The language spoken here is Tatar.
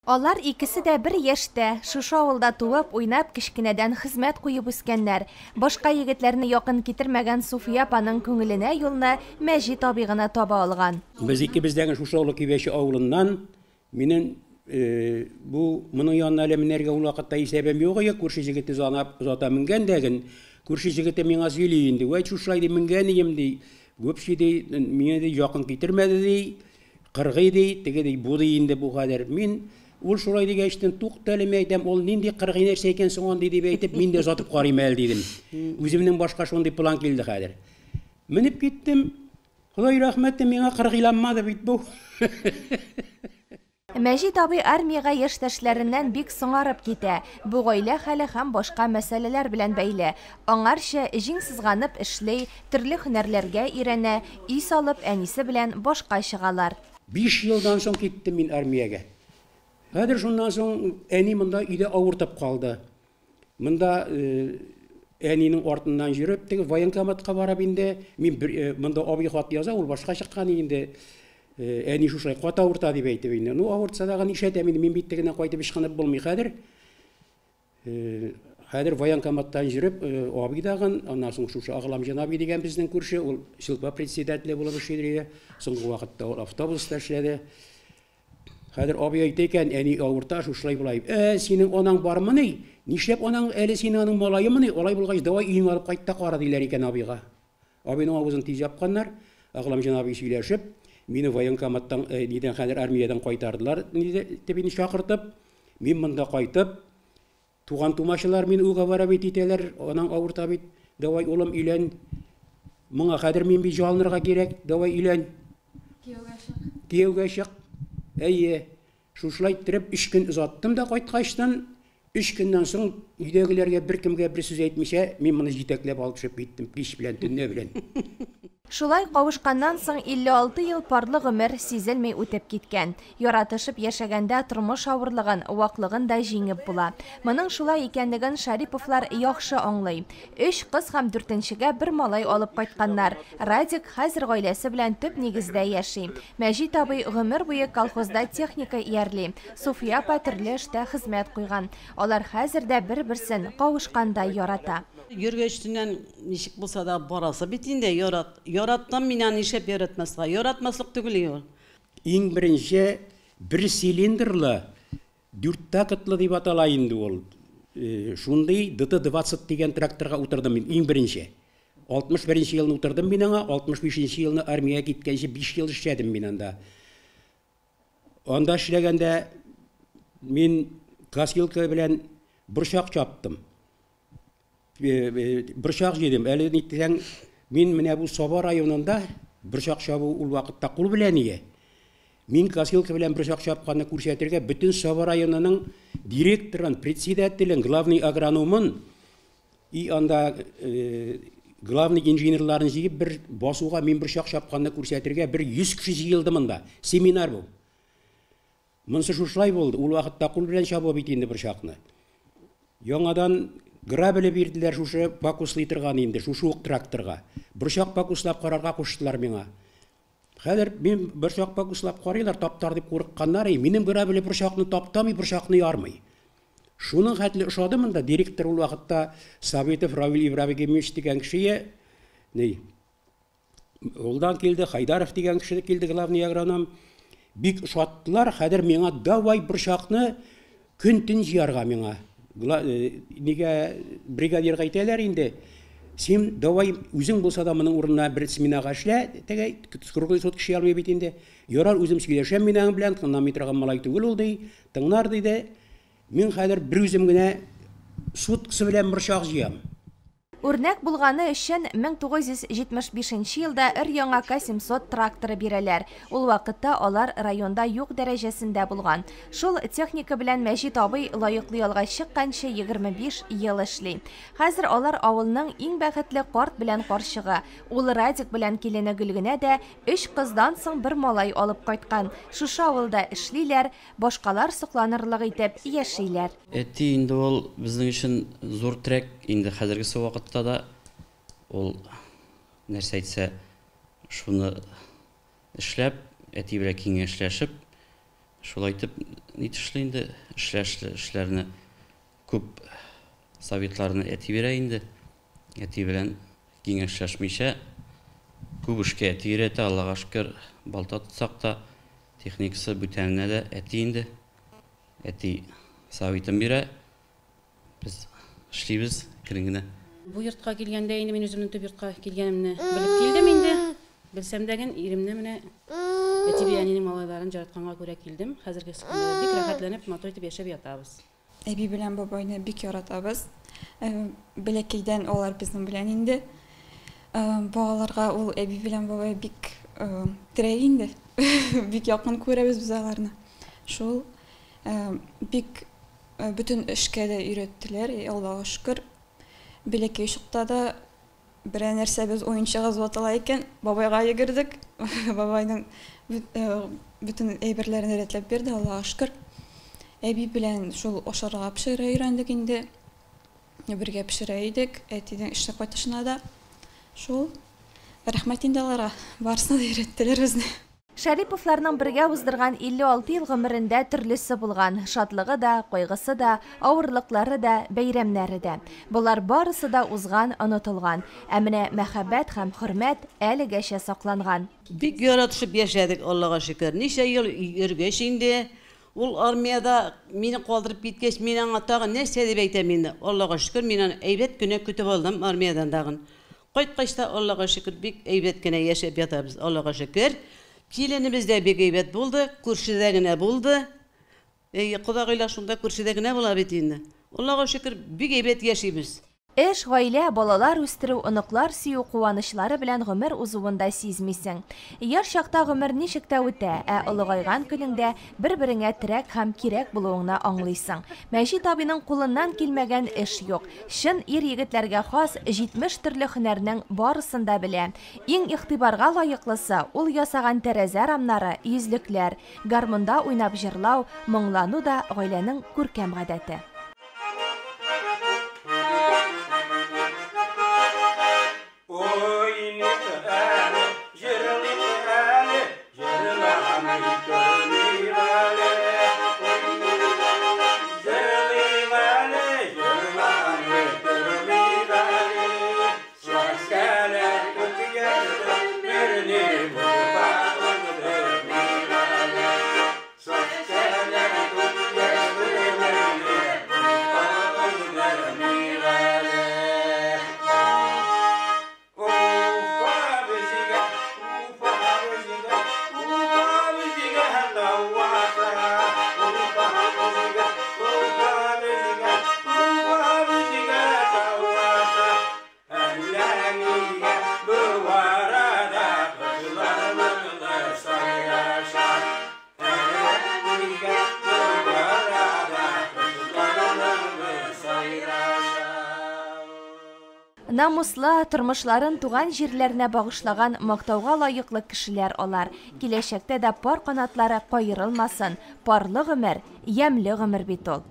Алар икесе дә бер яшьтә, шушы авылда туып, уйнап, кечкенәдән хезмәт куеп үскәннәр. Башка егетләрне якын китермәгән Суфия апаның күңеленә юлны Мәҗит абый гына таба алган. Без икебез дә шушы Олы Кибәче авылыннан. Минем бу моның янына әле менәргә ул вакытта исәбем юк иде. Күрше җегете озата менгән дә ген. Күрше җегете миңа сөйли инде. Вәй, шушылай ди менгән идем ди. Гөпчи ди, мине ди якын китермәде ди. Кыргый ди, теге ди, бу ди инде бу хәзер. Мин ул шулай дигәчтен, тукта әле, мин әйтәм, ул нинди кыргый нәрсә икән соң андый дип әйтеп, мин дә озатып карыйм әле дидем. Үземнең башка шундый план килде хәзер. Менеп киттем. Ходай рәхмәте, миңа кыргыйланмады бит бу. Мәҗит абый армиягә яшьтәшләреннән бик соңарып китә. Бу гаилә хәле һәм башка мәсьәләләр белән бәйле. Аңарчы җиң сызганып эшли, төрле һөнәрләргә өйрәнә, өй салып, әнисе белән башка чыгалар. 5 елдан соң киттем мин армиягә. Хәзер шуннан соң әни монда өйдә авыртып калды. Монда әнинең артыннан йөреп, теге военкоматка барып инде, мин бер, монда абый хат яза, ул башка чыккан инде. Әни шушылай каты авырта дип әйтеп инде. Ну, авыртса да нишләтәм инде, мин бит тегеннән кайтып ычкынып булмый хәзер. Хәзер военкоматтан йөреп, абый дагын, аннан соң шушы Агламҗан абый дигән безнең күрше, ул сельпо председателе булып эшли иде. Соңгы вакытта ул автобуста эшләде. Хәзер абый әйтә икән, әни авырта, шушылай болай. Синең анаң бармыни? Нишләп анаң әле синең аның малаемыни? Алай булгач, давай өеңә алып кайт та кара диләр икән абыйга. Абыйның авызын тиз япканнар. Агламҗан абый сөйләшеп, мине военкоматтан, нидән хәзер армиядән кайтардылар, дип инде чакыртып, мин монда кайтып, туган тумачылар мине уговаривать итәләр, анаң авырта бит, давай улым өйлән. Моңа хәзер мин бит жалынырга кирәк, давай өйлән. Кияүгә чык. Кияүгә чык. Әйе. Шушылай иттереп 3 көн озаттым да кайткачтан, 3 көннән соң өйдәгеләргә беркемгә бер сүз әйтмичә, мин моны җитәкләп алып төшеп киттем, кич белән, төнлә белән. Шулай кавышканнан соң 56 ел парлы гомер сизелми үтеп киткән. Яратышып яшәгәндә тормыш авырлыгын, ваклыгын да җиңеп була. Моның шулай икәнлеген Шариповлар яхшы аңлый. 3 кыз һәм 4-нчегә бер малай алып кайтканнар. Радик хәзер гаиләсе белән төп нигездә яши. Мәҗит абый гомер буе колхозда техника иярли. Суфия апа төрле эштә хезмәт куйган. Алар хәзер дә бер-берсен кавышкандай ярата. Йөргәчтеннән ничек булса да барасы бит инде, ярат. Яраттым мин аны, нишләп яратмаска? Яратмаслык түгел ул. Иң беренче бер цилиндрлы, дүрт тактлы дип атала инде ул. Шундый ДТ-20 дигән тракторга утырдым мин иң беренче. 61 елны утырдым мин аңа, 65 елны армиягә киткәнче 5 ел эшләдем мин анда. Анда эшләгәндә мин косилка белән борчак чаптым. Борчак җыйдым. Әле ни дисәң, мин менә бу Саба районында борчак чабу ул вакытта кул белән ие. Мин косилка белән борчак чапканны күрсәтергә бөтен Саба районының директорын, председателен, главный агрономын и анда главный инженерларын җыеп бер басуга мин борчак чапканны күрсәтергә бер 100 кеше җыелды монда. Семинар бу. Монсы шушылай булды. Ул вакытта кул белән чабу бит инде борчакны. Яңадан грабеле бирделәр шушы пакуслый торган инде, шушы ук тракторга. Борчак пакуслап карарга куштылар миңа. Хәзер мин борчак пакуслап карыйлар, таптар дип курыкканнар, минем грабеле борчакны таптамый, борчакны ярмый. Шуның хәтле ошады монда директор ул вакытта Сабитов Равил Ибраһимович дигән кешегә, ни, улдан килде, Хайдаров дигән кеше килде, главный агроном. Бик ошаттылар, хәзер миңа давай борчакны көн-төн җыярга миңа. Нигә бригадирга әйтәләр инде, син давай үзең булса да моның урынына бер сменага эшлә, теге круглый сутки эшли алмый бит инде. Ярар, үзем сөйләшәм мин аның белән, тыңламый торган малай түгел ул ди, тыңлар диде. Мин хәзер бер үзем генә суткасы белән борчак җыям. Үрнәк булганы өчен 1975 елда өр-яңа К-700 тракторы бирәләр. Ул вакытта алар районда юк дәрәҗәсендә булган. Шул техника белән Мәҗит абый лаеклы ялга чыкканчы 25 ел эшли. Хәзер алар авылның иң бәхетле карт белән карчыгы. Ул Радик белән килене Гөлгенә дә 3 кыздан соң бер малай алып кайткан. Шушы авылда эшлиләр, башкалар сокланырлык итеп яшиләр. Әти инде ул безнең өчен зур терәк, инде хәзерге вакытта да ул нәрсә әйтсә, шуны эшләп, әти белән киңәшләшеп, Шулай итеп нитешли инде, эшләшле эшләрне күп советларны әти бирә инде. Әти белән киңәшләшмичә күп эшкә әти өйрәтә, Аллага шөкер, балта тотсак та, техникасы бүтәненә дә әти инде. Әти советын бирә. Без эшлибез әкрен генә. Бу йортка килгәндә инде мин үземнең төп йортка килгәнемне белеп килдем инде. Белсәм дә ген иремне менә әти белән әнинең малайларын яратканга күрә килдем. Хәзерге көндә бик рәхәтләнеп, матур итеп яшәп ятабыз. Әби белән бабайны бик яратабыз. Бәләкәйдән алар безнең белән инде. Балаларга ул әби белән бабай бик терәк инде. Бик якын күрәбез без аларны. Шул бик бөтен эшкә дә өйрәттеләр, Аллага шөкер. Бәләкәй чакта да берәр нәрсәбез уенчыгыбыз ватыла икән, бабайга йөгердек. Бабайның бөтен әйберләрен рәтләп бирде, Аллага шөкер. Әби белән шул ашарга пешерә өйрәндек инде. Бергә пешерә идек, әтинең эштән кайтышына да. Шул. Рәхмәт инде аларга, барысына да өйрәттеләр безне. Шәриповларның бергә уздырган 56 ел гомерендә төрлесе булган. Шатлыгы да, кайгысы да, авырлыклары да, бәйрәмнәре дә. Болар барысы да узган, онытылган. Ә менә мәхәббәт һәм хөрмәт әлегәчә сакланган. Бик яратышып яшәдек, Аллага шөкер. Ничә ел йөргәч инде, ул армиядә мине калдырып киткәч, мин аңа тагын нәрсә дип әйтәм инде. Аллага шөкер, мин аны әйбәт кенә көтеп алдым армиядән тагын. Кайткач та Аллага шөкер, бик әйбәт кенә яшәп ятабыз. Аллага шөкер. Киленебез дә бик әйбәт булды, күршедә генә булды. Кодагыйлар шунда күршедә генә була бит инде. Аллага шөкер, бик әйбәт яшибез. Эш, гаилә, балалар үстерү, оныклар сөю куанычлары белән гомер узуын да сизмисең. Яшь чакта гомер ничек тә үтә, ә олыгайган көнеңдә бер-береңә терәк һәм кирәк булуыңны аңлыйсың. Мәҗит абыйның кулыннан килмәгән эш юк. Чын ир-егетләргә хас 70 төрле һөнәрнең барысын да белә. Иң игътибарга лаеклысы ул ясаган тәрәзә рамнары, йөзлекләр, гармунда уйнап җырлау, моңлану да гаиләнең күркәм гадәте. Намуслы тормышларын туган җирләренә багышлаган мактауга лаеклы кешеләр алар. Киләчәктә дә пар канатлары каерылмасын, парлы гомер, ямьле гомер бит ул.